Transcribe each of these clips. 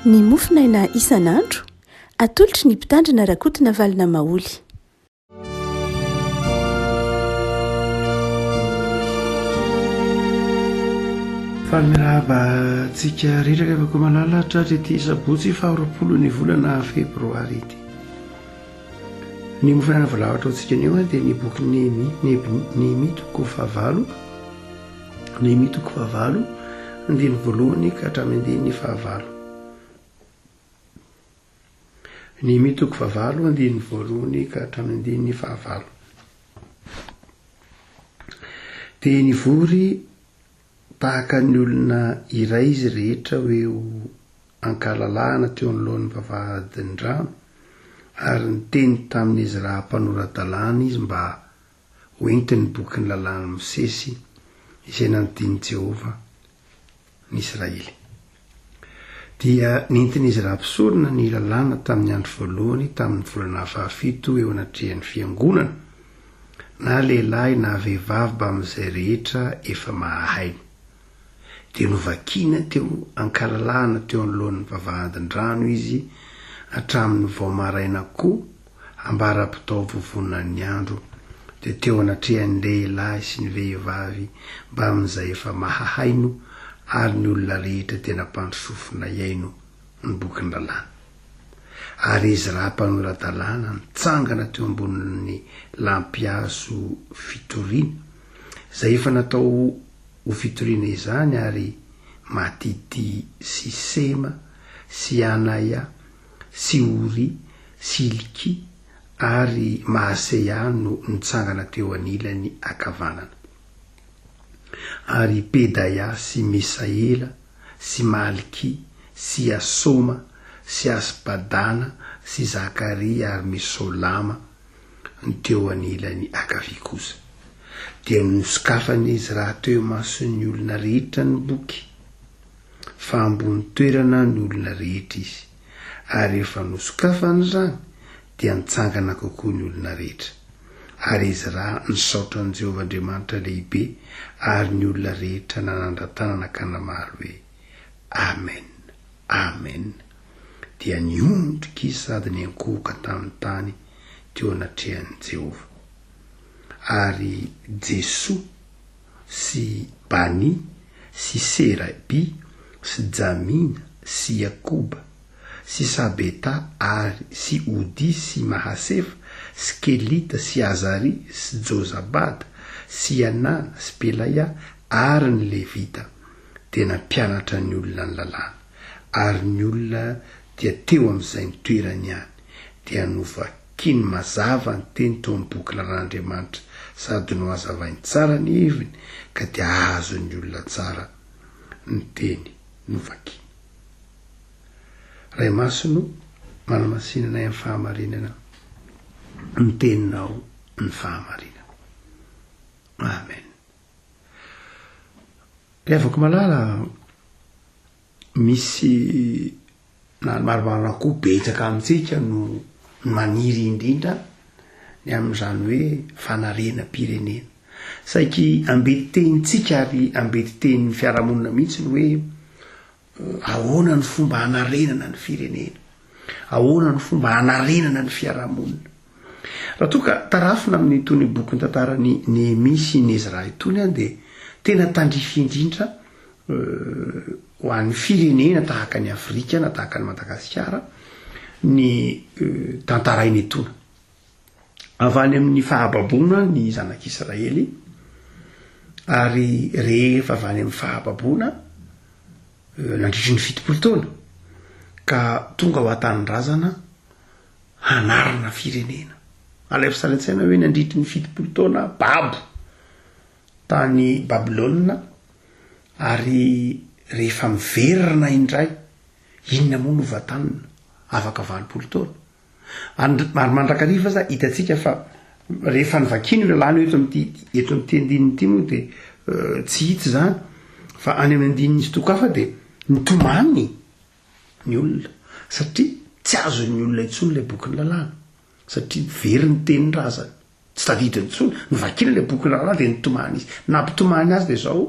Ny mofonaina isan'andro, atolotry ny Mpitandrina Rakotonavalona Maholy. Faly miarahaba antsika rehetra ry havako malala tratra ity sabotsy faharoapolo ny volana febroary ity. Ny mofonaina voalahatra ho antsika anio dia ny bokin'i Nehemia, Nehemia toko fahavalo, Nehemia toko fahavalo, andininy voalohany ka hatramin'ny andininy fahavalo. Nehemia toko fahavalo, andininy voalohany ka hatramin'ny andininy fahavalo. Dia nivory tahaka ny olona iray izy rehetra ho eo ankalalahana teo anoloan'ny vavahadin-drano, ary niteny tamin'i Ezra mpanora-dalàna izy mba hoentiny ny bokin'ny lalàn'i Mosesy izay nandidian'i Jehovah ny Israely. Dia nentin'i Ezra mpisorona ny lalàna tamin'ny andro voalohany tamin'ny volana fahafito eo anatrehan'ny fiangonana, na lehilahy na vehivavy mbamin'izay rehetra efa mahahaino. Dia novakina teo ankalalahana teo anoloan'ny vavahadin-drano izy hatramin'ny vao maraina koa ambara-pitao vovonan'ny andro, dia teo anatrehan'ny lehilahy sy ny vehivavy mbamin'izay efa mahahaino ary ny olona rehetra dia nampandry sofina hihaino ny bokin'ny lalàna. Ary Ezra mpanora-dalàna nitsangana teo ambonin'ny lampihazo fitoriana, izay efa natao ho fitoriana izany ary Matiti sy Sema sy Anaia sy Oria sy Hilkia ary Mahaseia no nitsangana teo anilany ankavanana. Ary Pedaia sy Misaela sy Malkia sy Asoma sy Asbadana sy Zakaria ary Mesolama ny teo anilany ankavia kosa. Dia nosokafan'izy rahateo imason'ny olona rehetra ny boky, fa ambony toerana ny olona rehetra izy, ary rehefa nosokafany izany, dia nitsangana kokoa ny olona rehetra. Ary Ezra nisaotra an'i Jehovah Andriamanitra lehibe, ary ny olona rehetra nanandra-tanana ka namaly hoe, Amen! Amen! Dia niondrika izy sady niankohoka tamin'ny tany teo anatrehan'i Jehovah. Ary Jesoa sy Bani sy Serabia sy Jamina sy Jakoba sy Sabeta ary sy Odia sy Mahasefa sy Kelita sy Azaria sy Jozabada sy Anana sy Pelaia ary ny Levita dia nampianatra ny olona ny lalàna, ary ny olona dia teo amin'izay nitoerany ihany, dia novakiny mazava ny teny teo amin'ny boky Lalàn'Andriamanitra sady nohazavainy tsara ny heviny, ka dia azon'ny olona tsara ny teny novakiny. Ray Masina o, manamasina anay amin'ny fahamarinana, ny teninao ny fahamarinana. Amen. Ry havako malala, misy na ny marimarina koa betsaka amintsika no maniry indrindra ny amin'izany hoe fanarenam-pirenena. Saiky ambetitenintsika ary ambetitenin'ny fiarahamonina mihitsy ny hoe Ahoana ny fomba hanarenana ny firenena? Ahoana ny fomba hanarenana ny fiarahamonina? Raha toa ka tarafina amin'itony bokin'ny tantaran'i Nehemia sy ny Ezra itony an dia tena tandrify indrindra ho an'ny firenena tahaka an'i Afrika na tahaka an'i Madagasikara ny tantaraina etoana. Avy any amin'ny fahababoana ny zanak'Israely, ary rehefa avy any amin'ny fahababoana, nandritry ny 70 taona, ka tonga ho an-tanindrazana hanarina firenena. Alaivo sary an-tsaina hoe nandritry ny 70 taona babo tany Babylona, ary rehefa miverina indray, inona moa no vatanina? Afaka 80 taona. Ary mandrakariva aza hitantsika fa rehefa novakiana io lalàna io eto amin'ity eto amin'ity andininy ity moa dia tsy hita izany fa any amin'ny andininy sy toko hafa dia mitomany ny olona satria tsy azon'ny olona intsony ilay bokin'ny lalàna satria very ny tenin-drazany tsy tadidiny intsony novakiana ilay bokin'ny lalàna dia nitomany izy nampitomany azy dia izao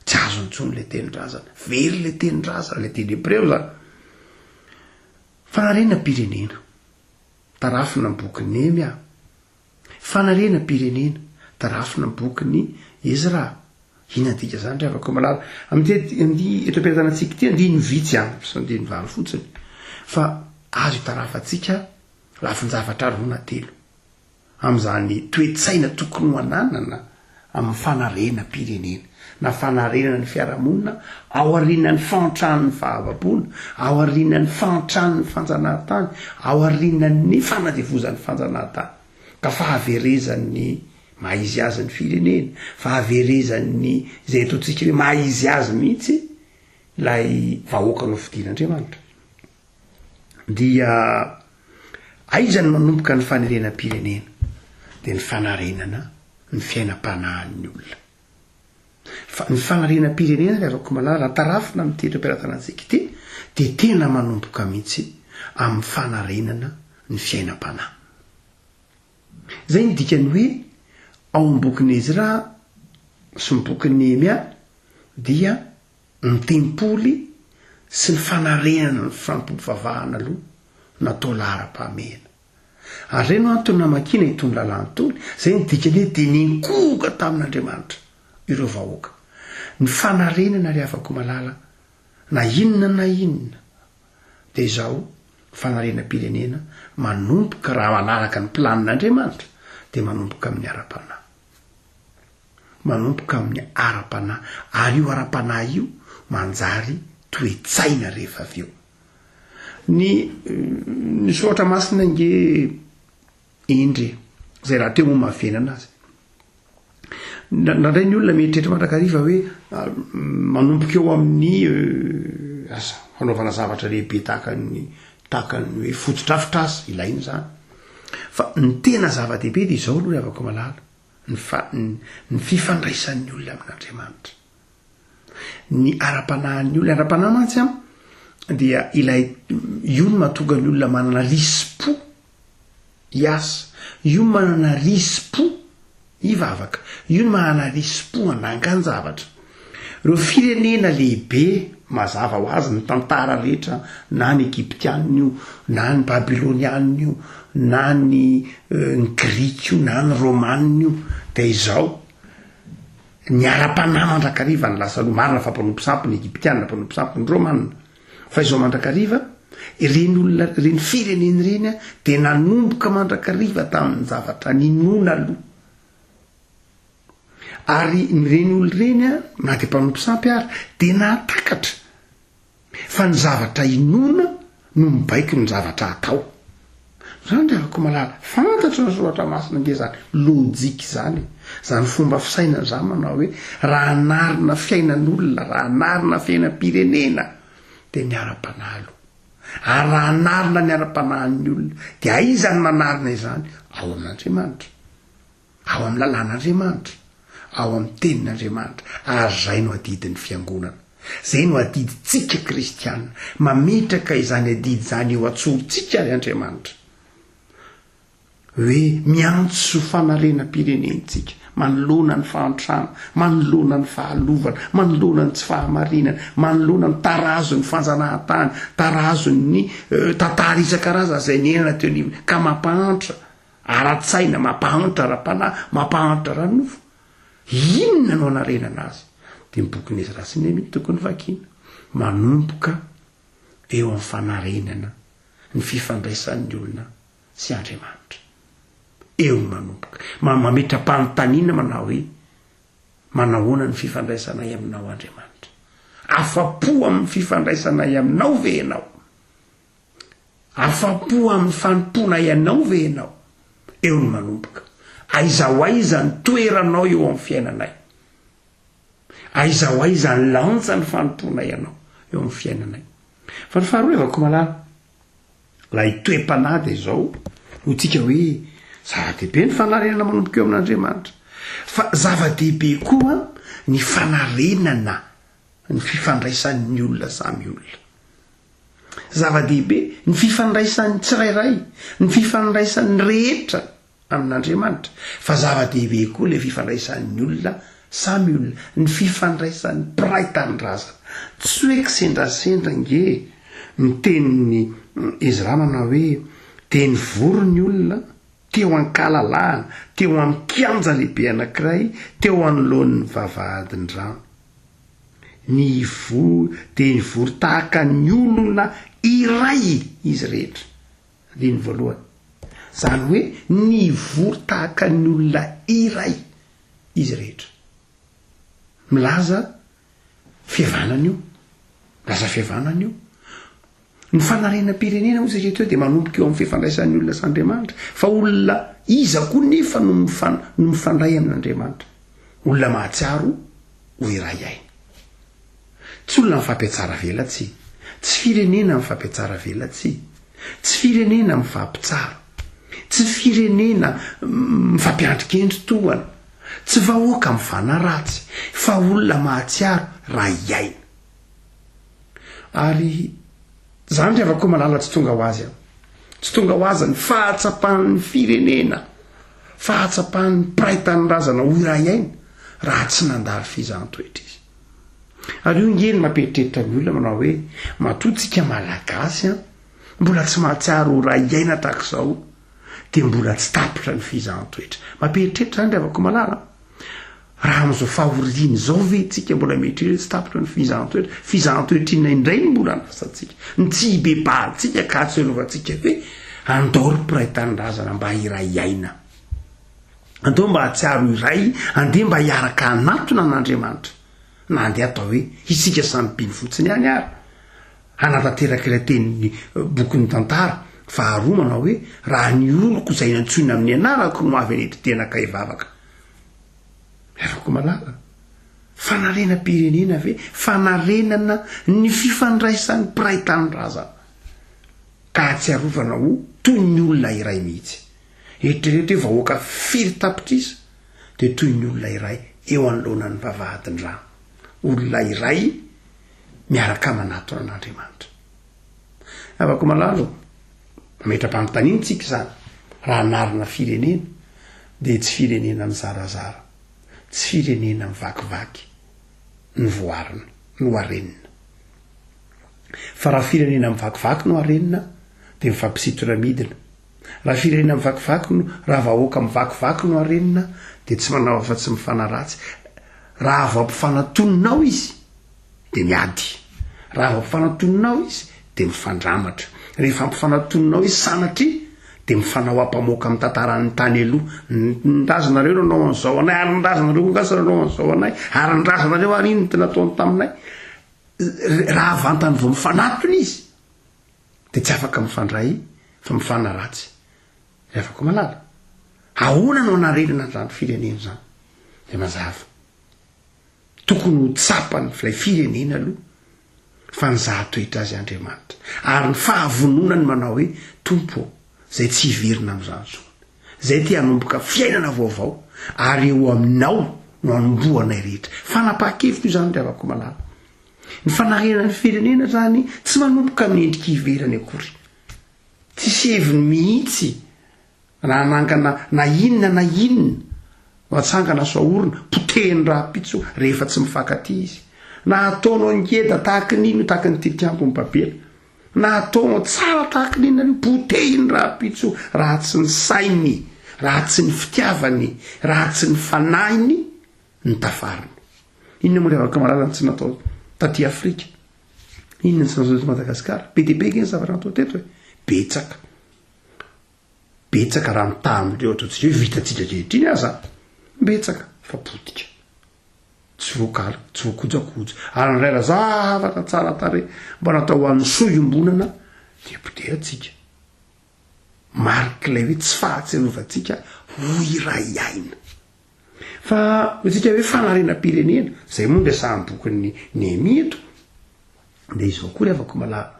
tsy azony intsony ilay tenin-drazana very ilay tenin-drazana ilay teny hebreo izany. Fanarenam-pirenena, tarafina ny bokin'i Nehemia. Fanarenam-pirenena, tarafina ny bokin'i Ezra. Inona ny dikan'izany ry havako malala? Amin'ity andihy eto am-pelatanantsika ity, andininy vitsy ihany, tsy andininy valo fotsiny, fa azo itarafantsika lafin-javatra roa na telo amin'izany toe-tsaina tokony ho ananana amin'ny fanarenam-pirenena na fanarenana ny fiarahamonina aorianan'ny fahantran'ny fahababoana, aorianan'ny fahantran'ny fanjanahantany, aorianan'ny fanandevozan'ny fanjanahantany ka fahaverezan'ny maha izy azy ny firenena, fahaverezan'ny izay ataontsika hoe maha izy azy mihitsy ilay vahoaka nofidin'Andriamanitra. Dia aiza no manomboka ny fanerenam-pirenena? Dia ny fanarenana ny fiainam-panahin'ny olona. Fa ny fanarenam-pirenena ry havako malala, raha tarafina amin'ity eto am-pelatanantsika ity, dia tena manomboka mihitsy amin'ny fanarenana ny fiainam-panahy. Izay no dikan'ny hoe ao amin'ny bokin'i Ezra sy ny bokin'i Nehemia dia ny tempoly sy ny fanarenana ny fanompoam-pivavahana aloha natao laharam-pahamehana. Ary izay no antony namakiana itony lalàna itony, izay no dikany hoe dia ninkohoka tamin'Andriamanitra ireo vahoaka. Ny fanarenana ry havako malala na inona na inona dia izao fanarenam-pirenena manomboka raha manaraka ny planin'Andriamanitra dia manomboka amin'ny ara-panahy. Manomboka amin'ny ara-panahy ary io ara-panahy io manjary toe-tsaina rehefa avy eo. Ny ny soratra masina ange endre izay rahateo moa mahavenana azy. Nandray ny olona mieritreritra mandrakariva hoe manomboka eo amin'ny asa fanaovana zavatra lehibe tahaka ny tahaka ny hoe fotodrafitrasa, ilaina izany. Fa ny tena zava-dehibe dia izao aloha ry havako malala, ny fa ny fifandraisan'ny olona amin'Andriamanitra. Ny ara-panahin'ny olona, ara-panahy mantsy an, dia ilay io no mahatonga ny olona manana risi-po hiasa, io no manana risi-po hivavaka, io no manana risi-po hanangan-javatra. Ireo firenena lehibe, mazava ho azy ny tantara rehetra, na ny Egyptianina io, na ny Babylonianina io, na ny ny Grika io, na ny Romanina io, dia izao, ny ara-panahy mandrakariva ny lasa aloha, marina fa mpanompo sampy ny Egyptianina, mpanompo sampy ny Romanina, fa izao mandrakariva, ireny olona, ireny firenena ireny dia nanomboka mandrakariva tamin'ny zavatra ninoana aloha. Ary ireny olona ireny, na dia mpanompo sampy ary, dia nahatakatra fa ny zavatra inoana no mibaiko ny zavatra atao. Izany ry havako malala, fantatry ny Soratra Masina ange izany lojika izany e! Izany fomba fisainana izany manao hoe raha hanarina fiainan'olona, raha hanarina fiainam-pirenena, dia ny ara-panahy aloha. Ary raha hanarina ny ara-panahin'ny olona, dia aiza no manarina izany? Ao amin'Andriamanitra. Ao amin'ny lalàn'Andriamanitra, ao amin'ny Tenin'Andriamanitra, ary izay no adidin'ny Fiangonana. Izay no adidintsika kristiana, mametraka izany adidy izany eo an-tsorontsika ary Andriamanitra. Hoe miantso fanarenam-pirenentsika, manoloana ny fahantrana, manoloana ny fahalovana, manoloana ny tsy fahamarinana, manoloana ny tarazon'ny fanjanahantany, tarazon'ny tantara isan-karazany izay niainana teo anivony, ka mampahantra. Ara-tsaina, mampahantra ara-panahy, mampahantra ara-nofo. Inona no anarenana azy? Dia ny bokin'i Ezra sy Nehemia no tokony vakiana. Manomboka eo amin'ny fanarenana ny fifandraisan'ny olona sy Andriamanitra. Eo no manomboka. Mametra-panontaniana manao hoe, Manahoana ny fifandraisanay aminao Andriamanitra? Afa-po amin'ny fifandraisanay aminao ve ianao? Afa-po amin'ny fanompoana ianao ve ianao? Eo no manomboka. Aiza ho aiza ny toeranao eo amin'ny fiainanay? Aiza ho aiza ny lanjan'ny fanompoana ianao eo amin'ny fiainanay? Fa ny faharoa evako malala, ilay toe-panahy dia izao, hoy tsika hoe zava-dehibe ny fanarenana manomboka eo amin'Andriamanitra. Fa zava-dehibe koa ny fanarenana ny fifandraisan'ny olona samy olona. Zava-dehibe ny fifandraisan'ny tsirairay, ny fifandraisan'ny rehetra amin'Andriamanitra, fa zava-dehibe koa ilay fifandraisan'ny olona samy olona, ny fifandraisan'ny mpiray tanindrazana. Tsy hoe kisendrasendra ange. Ny tenin'i Ezra manao hoe, Dia nivory ny olona teo an-kalalahana, teo amin'ny kianja lehibe anankiray, teo anoloan'ny vavahadin-drano. Nivory, dia nivory tahaka ny olona iray izy rehetra. Andininy voalohany. Izany hoe nivory tahaka ny olona iray izy rehetra. Milaza fihavanana io. Milaza fihavanana io. Ny fanarenam-pirenena hoy isika teo dia manomboka eo amin'ny fifandraisan'ny olona sy Andriamanitra. Fa olona iza koa nefa no no mifandray amin'Andriamanitra? Olona mahatsiaro ho iray aina. Tsy olona mifampiatsara velatsihy. Tsy firenena mifampiatsara velatsihy. Tsy firenena mifampitsara. Tsy firenena mifampiandrikendry tohana. Tsy vahoaka mifanaratsy. Fa olona mahatsiaro ray aina. Ary zany ry havako malala tsy tonga ho azy an. Tsy tonga ho azy ny fahatsapan'ny firenena, fahatsapan'ny mpiray tanindrazana ho iray aina raha tsy nandalo fizahan-toetra izy. Ary io nge ny mampieritreritra ny olona manao hoe matoa tsika malagasy an, mbola tsy mahatsiaro ho iray aina tahak'izao dia mbola tsy tapitra ny fizahan-toetra. Mampieritreritra zany ry havako malala an. Raha amin'izao fahoriana izao ve tsika mbola mieritreritra tsy tapitra ny fizahan-toetra? Fizahan-toetra inona indray no mbola andrasantsika? Ny tsy hibebahantsika ka hahatsiarovantsika hoe andao ry mpiray tanindrazana mba hiray aina. Andao mba hahatsiaro hiray, andeha mba hiaraka hanatona an'Andriamanitra. Na andeha atao hoe isika samy mpino fotsiny ihany ary. Hanatanteraka ilay tenin'ny bokin'ny tantara faharoa manao hoe raha ny oloko izay antsoina amin'ny anarako no avy hanetry tena ka hivavaka. Havako malala, fanarenam-pirenena ve? Fanarenana ny fifandraisan'ny mpiray tanindrazana ka ahatsiarovana ho toy ny olona iray mihitsy. Eritrereto hoe vahoaka firy tapitrisa dia toy ny olona iray eo anoloanan'ny vavahadin-drano. Olona iray miaraka manatona an'Andriamanitra. Havako malala ô, mametra-panontaniana tsika izany, raha anarina firenena dia tsy firenena mizarazara, tsy firenena mivakivaky no voarina, no arenina. Fa raha firenena mivakivaky no arenina dia mifampisintona midina. Raha firenena mivakivaky no, raha vahoaka mivakivaky no arenina dia tsy manao afa-tsy mifanaratsy. Raha vao ampifanatoninao izy dia miady. Raha vao ampifanatoninao izy dia mifandramatra. Rehefa ampifanatoninao izy sanatria dia mifanao ampamoaka amin'ny tantaran'ny tany aloha. Ny razanareo nanao an'izao anay, ary ny razanareo koa angamba nanao an'izao anay, ary ny razanareo ary iny no nataony taminay. Raha vantany vao mifanatona izy dia tsy afaka mifandray fa mifanaratsy. Ry havako malala, ahoana no hanarenana an'izany firenena izany? Dia mazava. Tokony ho tsapan'ny ilay firenena aloha fa nizaha toetra azy Andriamanitra, ary ny fahavononany manao hoe, Tompo ô, izay tsy hiverina amin'izany intsony. Izay te hanomboka fiainana vaovao, ary eo aminao no hanombohanay rehetra. Fanapahan-kevitra io izany ry havako malala. Ny fanarenana ny firenena izany tsy manomboka amin'ny endrika ivelany akory. Tsisy heviny mihitsy raha hanangana na inona na inona no atsangana sy aorina, potehiny rahampitso rehefa tsy mifankatia izy. Na ataonao ngeda tahaky ny inona io, tahaky ny tilikambon'i Babela. Na ataonao tsara tahaky ny inona io, potehiny rahampitso raha tsy ny sainy, raha tsy ny fitiavany, raha tsy ny fanahiny no tafarina. Inona moa ry havako malala no tsy natao taty Afrika? Inona no tsy natao teto Madagasikara? Be dia be ange ny zavatra natao teto e! Betsaka. Betsaka raha mitaha amin'ireo ataontsika hoe vitantsika ankehitriny aza, betsaka fa potika. Tsy voakaly, tsy voakojakoja. Ary ny raha zavatra tsara tarehy mba natao ho an'ny soa iombonana dia potehantsika. Marik'ilay hoe tsy fahatsiarovantsika ho iray aina. Fa hoy hoe fanarenam-pirenena, izay moa no resahan'ny bokin'ny Nehemia eto, dia izao koa ry havako malala,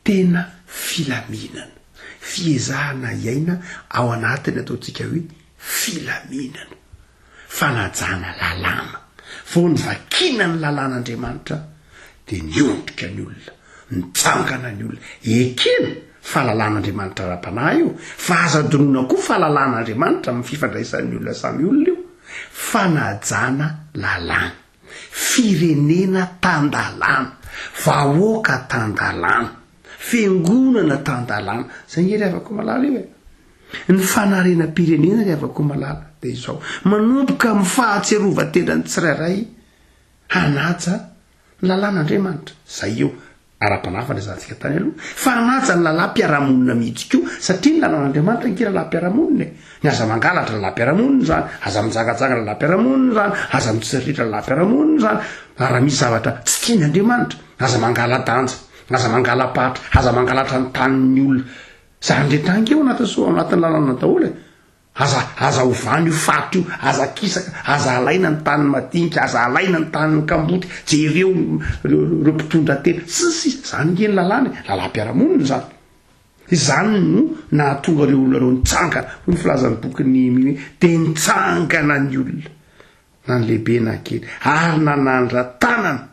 tena filaminana, fiezahana hiaina ao anatin'ny ataontsika hoe filaminana, fanajana lalàna. Vao novakiana ny lalàn'Andriamanitra dia niondrika ny olona, nitsangana ny olona. Ekena fa lalàn'Andriamanitra ara-panahy io, fa aza adinoina koa fa lalàn'Andriamanitra amin'ny fifandraisan'ny olona samy olona io, fanajana lalàna. Firenena tan-dalàna. Vahoaka tan-dalàna. Fiangonana tan-dalàna. Zay nge ry havako malala io e. Ny fanarenam-pirenena ry havako malala dia izao, manomboka amin'ny fahatsiarovan-tenan'ny tsirairay hanaja ny lalàn'Andriamanitra. Zay io ara-panahy fa resahantsika tany aloha, fa hanaja ny lalàm-piarahamonina mihitsy koa, satria ny lalàn'Andriamanitra ange lalàm-piarahamonina e. Ny aza mangalatra lalàm-piarahamonina izany, aza mijangajanga lalàm-piarahamonina izany, aza mitsiriritra lalàm-piarahamonina izany, ary raha misy zavatra tsy tian'Andriamanitra, aza mangala-danja, aza mangala-patra, aza mangalatra ny tanin'ny olona. Izany rehetra ange ao anatin'ny soa, ao anatin'ny lalàna daholo e. Aza, aza ovana io faritra io, aza akisaka, aza alaina ny tanin'ny madinika, aza alaina ny tanin'ny kamboty, jereo ireo, ireo mpitondra tena, sy ny sisa. Izany ange ny lalàna e, lalàm-piarahamonina izany. Izany no nahatonga ireo olona ireo nitsangana. Hoy ny filazan'ny bokin'i Nehemia hoe, Dia nitsangana ny olona, na ny lehibe na ny kely, ary nanandra-tanana,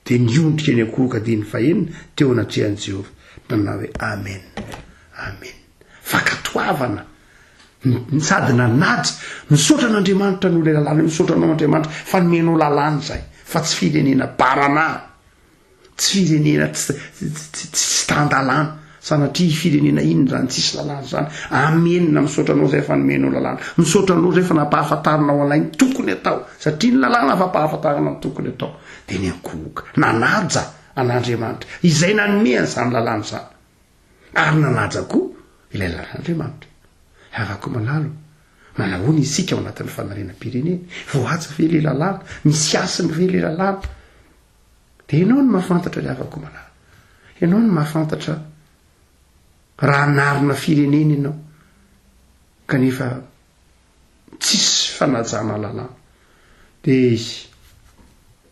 dia niondrika eny an-koroka andininy fahenina teo anatrehan'i Jehovah, nanao hoe, Amena, Amena. Fankatoavana, sady nanaja, misaotra an'Andriamanitra noho ilay lalàna, misaotra anao Andriamanitra fa nomenao lalàna izahay, fa tsy firenena baranahiny. Tsy firenena tsy tsy tan-dalàna. Sanatria firenena inona izany tsisy lalàna izany. Amen misaotra anao zay fa nomenao lalàna. Misaotra anao zay fa nampahafantarinao anay ny tokony atao. Satria ny lalàna fampahafantarana ny tokony atao. Dia niankohoka. Nanaja an'Andriamanitra. Izay nanome an'izany lalàna izany. Ary nanaja koa ilay lalàn'Andriamanitra. Havako malalo. Manahoana isika ao anatin'ny fanarenam-pirenena? Voahaja ve ilay lalàna? Misy hasiny ve ilay lalàna? Dia ianao no mahafantatra ry havako malala. Ianao no mahafantatra raha hanarina firenena ianao kanefa tsisy fanajana lalàna. Dia izy,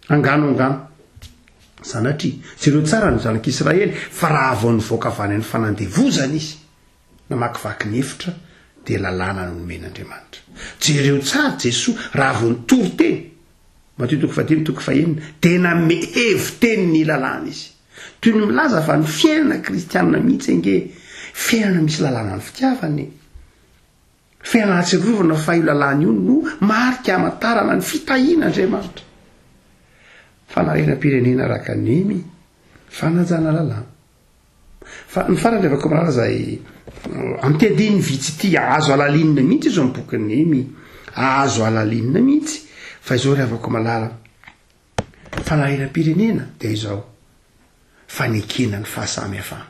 angano angano. Sanatria, jereo tsara ny zanak'Israely fa raha vao nivoaka avy any amin'ny fanandevozana izy, namakivaky ny efitra dia lalàna no nomen'Andriamanitra. Jereo tsara Jesoa raha vao nitory teny, Matio toko fahadimy toko fahenina, dia nanome hevi-teny ny lalàna izy. Toy ny milaza fa ny fiainana kristianina mihitsy ange fiainana misy lalànan'ny fitiavana e. Fiainana ahatsiarovana fa io lalàna io no marika hamantarana ny fitahian'Andriamanitra. Fanarenam-pirenena araka ny fanajana lalàna. Fa ny farany rehefa koa malaza izay amin'ity andininy vitsy ity, azo alalinina mihitsy izy ao amin'ny bokin'i Nehemia, azo alalinina mihitsy, fa izao ry havako malala, fanahiram-pirenena dia izao, fanekena ny fahasamihafana.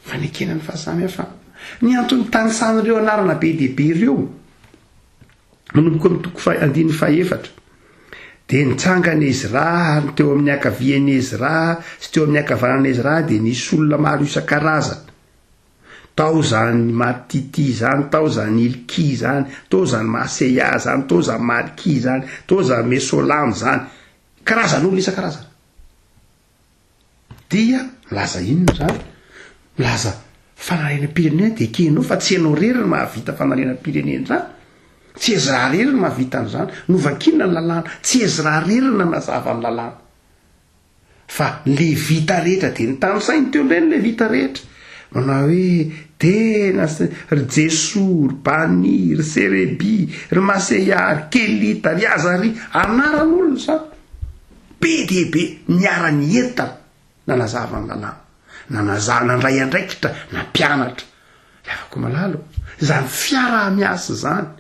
Fanekena ny fahasamihafana. Ny antony tanisan'ireo anarana be dia be ireo, Manomboka amin'ny toko faha, andininy fahefatra. Dia nitsangana Ezra, ary teo amin'ny ankavian'i Ezra sy teo amin'ny ankavanan'i Ezra dia nisy olona maro isan-karazany. Tao izany Mattitia izany, tao izany Hilkia izany, tao izany Maseia izany, tao izany Malkia izany, tao izany Mesolama izany. Karazan'olona isan-karazany. Dia milaza inona izany? Milaza fanarenam-pirenena dia ekenao fa tsy ianao irery no mahavita fanarenam-pirenena izany. Tsy Ezra irery no mahavita an'izany. Novakiana ny lalàna. Tsy Ezra irery no nanazava ny lalàna. Fa ny Levita rehetra dia notanisainy teo indray ny Levita rehetra. Manao hoe tena ry Jesoa, ry Bani, ry Serebia, ry Maseia, ry Kelita, ry Azaria. Anaran'olona izany. Be dia be niara-nientana nanazava ny lalàna, nanaza, nandray andraikitra, nampianatra. Ry havako malala ô, izany fiaraha-miasa izany,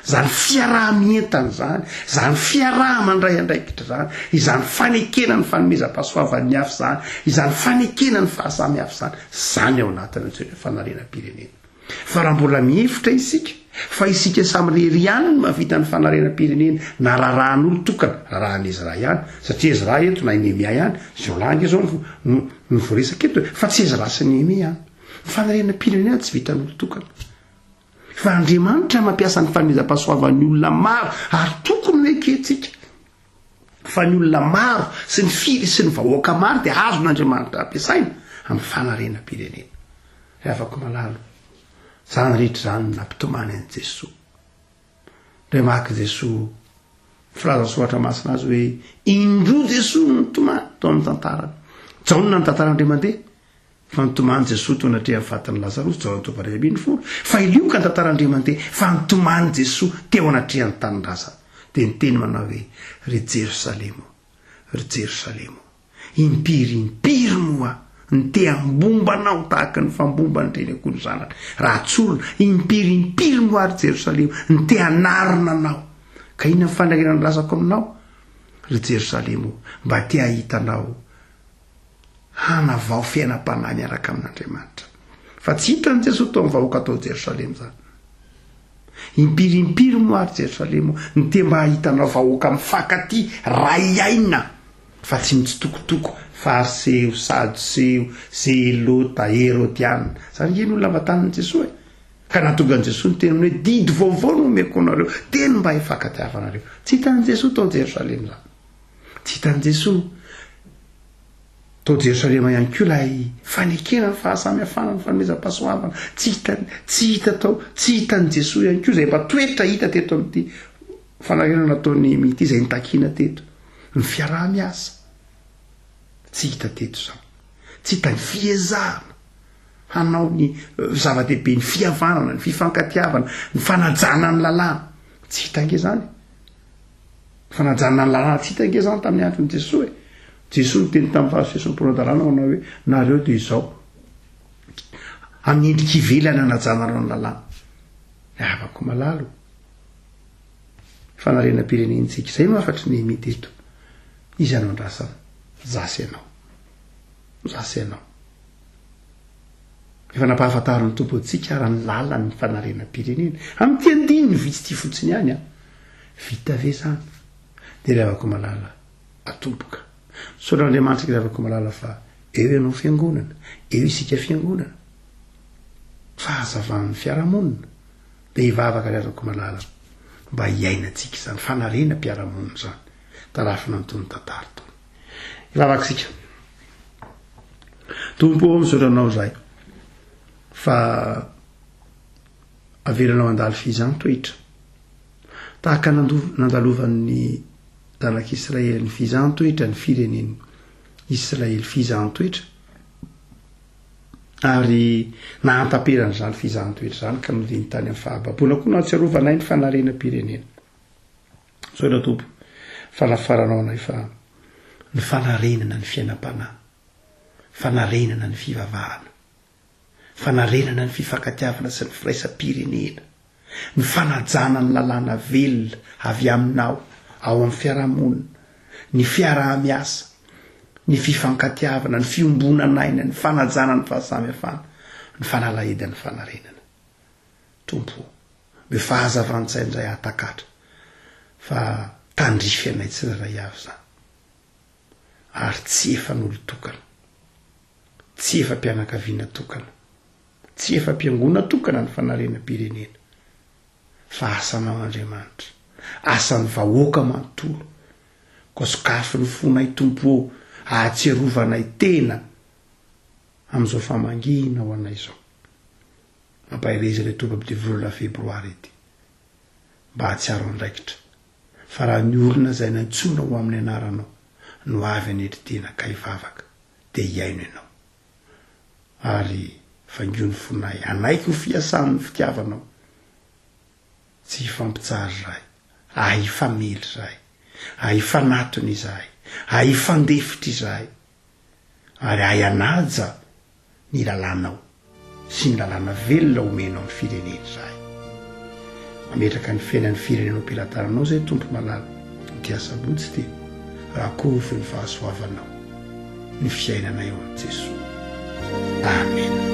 izany fiaraha-mientana izany, izany fiaraha-mandray andraikitra izany, izany fanekena ny fanomezam-pahasoavan'ny hafa izany, izany fanekena ny fahasamihafa izany, izany ao anatin'ny antsoina hoe fanarenam-pirenena. Fa raha mbola mihevitra isika fa isika samirery ihany no mahavita ny fanarenam-pirenena na rarahan'olon-tokana, rarahan'i Ezra ihany, satria Ezra eto na i Nehemia ihany, jiolahy ange izao no no voaresaka eto e, fa tsy Ezra sy Nehemia ihany. Ny fanarenam-pirenena tsy vitan'olon-tokana. Fa Andriamanitra mampiasa ny fanomezam-pahasoavan'ny olona maro ary tokony ho ekentsika fa ny olona maro sy ny firy sy ny vahoaka maro dia azon'Andriamanitra ampiasaina amin'ny fanarenam-pirenena. Ry havako malalo, izany rehetra izany no nampitomany an'i Jesoa. Indray maka Jesoa, filaza soratra masina azy hoe indroa Jesoa no nitomany tao amin'ny tantarany. Jaona ny tantarany indray mandeha, fa nitomany Jesoa teo anatrehan'ny fatin'i Lazarosy, Jaona toko 11. Fa i Lioka ny tantarany indray mandeha, fa nitomany Jesoa teo anatrehan'ny tanindrazana. Dia niteny manao hoe, Ry Jerosalema ô, Ry Jerosalema ô, impiry impiry moa no te hambomba anao tahaka ny fambomban'ny reny akoho ny zanany, raha tsorina, impiry impiry moa ry Jerosalema no te hanarina anao. Ka inona ny faniriana nilazako aminao, ry Jerosalema ô, mba te hahita anao hanavao fiainam-panahy miaraka amin'Andriamanitra. Fa tsy hitan'i Jesoa tao amin'ny vahoaka tao Jerosalema izany. Impiry impiry moa ary Jerosalema no te mba hahita anao vahoaka mifankatia, ray aina, fa tsy mitsitokotoko, Fariseo, Sadoseo, Zelota, Herodiana. Izany ange ny olona navantanin'i Jesoa e. Ka nahatonga an'i Jesoa niteny hoe didy vaovao no omeko anareo, teny mba hifankatiavanareo. Tsy hitan'i Jesoa tao Jerosalema izany. Tsy hitan'i Jesoa tao Jerosalema ihany koa ilay fanekena ny fahasamihafana, ny fanomezam-pahasoavana. Tsy hitany, tsy hita tao, tsy hitan'i Jesoa ihany koa izay mba toetra hita teto amin'ity fanarenana nataon'i Nehemia ity, izay nitakiana teto. Ny fiaraha-miasa. Tsy hita teto izany. Tsy hita ny fiezahana hanao ny zava-dehibe, ny fihavanana, ny fifankatiavana, ny fanajana ny lalàna. Tsy hita ange izany. Fanajana ny lalàna tsy hita ange izany tamin'ny andron'i Jesoa e. Jesoa niteny tamin'ny Fariseo sy ny mpanao-dalàna manao hoe, nareo dia izao. Amin'ny endrika ivelany anajanareo ny lalàna. Ny havako malala o. Fanarenam-pirenentsika. Izay no hafatry Nehemia teto. Iza no andrasana? Za sy ianao. Za sy ianao. Efa nampahafantarin'ny Tompo antsika ary ny lalan'ny fanarenam-pirenena. Amin'ity andininy vitsy ity fotsiny ihany an. Vita ve izany? Dia ry havako malala, atomboka. Misaotra an'Andriamanitra ry havako malala fa eo ianao fiangonana, eo isika fiangonana. Fahazavan'ny fiarahamonina. Dia hivavaka ry havako malala mba hiainantsika izany fanarenam-piarahamonina izany. Tarafina an'itony tantara itony. Hivavaka isika. Tompo ô, misaotra Anao izahay fa avelanao handalo fihizan-toetra. Tahaka nandalovan'ny zanak'Israely ny fihizan-toetra, ny firenen'i Israely fihizan-toetra, ary nahantaperan'izany fihizan-toetra izany ka nodiany tany amin'ny fahababoana koa nahatsiarovanay ny fanarenam-pirenena. Misaotra Tompo fa nafaranao anay fa ny fanarenana ny fiainam-panahy, fanarenana ny fivavahana, fanarenana ny fifankatiavana sy ny firaisam-pirenena, ny fanajana ny lalàna velona avy aminao ao amin'ny fiarahamonina, ny fiaraha-miasa, ny fifankatiavana, ny fiombonan'aina, ny fanajana ny fahasamihafana, ny fanalahidin'ny fanarenana. Tompo o, be fahazavan-tsaina indray hahatakatra fa tandrify anay tsirairay avy izany ary tsy efan'olon-tokana, tsy efa-pianakaviana tokana, tsy efa-piangona tokana ny fanarenam-pirenena fa asanao Andriamanitra, asan'ny vahoaka manontolo, koa sokafy ny fonay Tompo o, ahatsiarovanay tena amin'izao famangiana ho anay izao. Mampahereza ilay Tompo amin'ity volana febroary ity mba hahatsiaro andraikitra fa raha ny olona izay nantsoina ho amin'ny anaranao no avy hanetry tena ka hivavaka dia hihaino ianao ary vangio ny fonay hanaiky ho fiasan'ny fitiavanao tsy hifampitsara izahay ahy hifamely izahay ahy hifanatona izahay ahy hifandefitra izahay ary ahy hanaja ny lalànao sy ny lalàna velona omenao ny firenena izahay. Mametraka ny fiainan'ny firenena ho am-pelatananao izay Tompo malala ity asabotsy ity, rakovy ny fahasoavanao ny fiainanay ao amin'i Jesoa. Amena.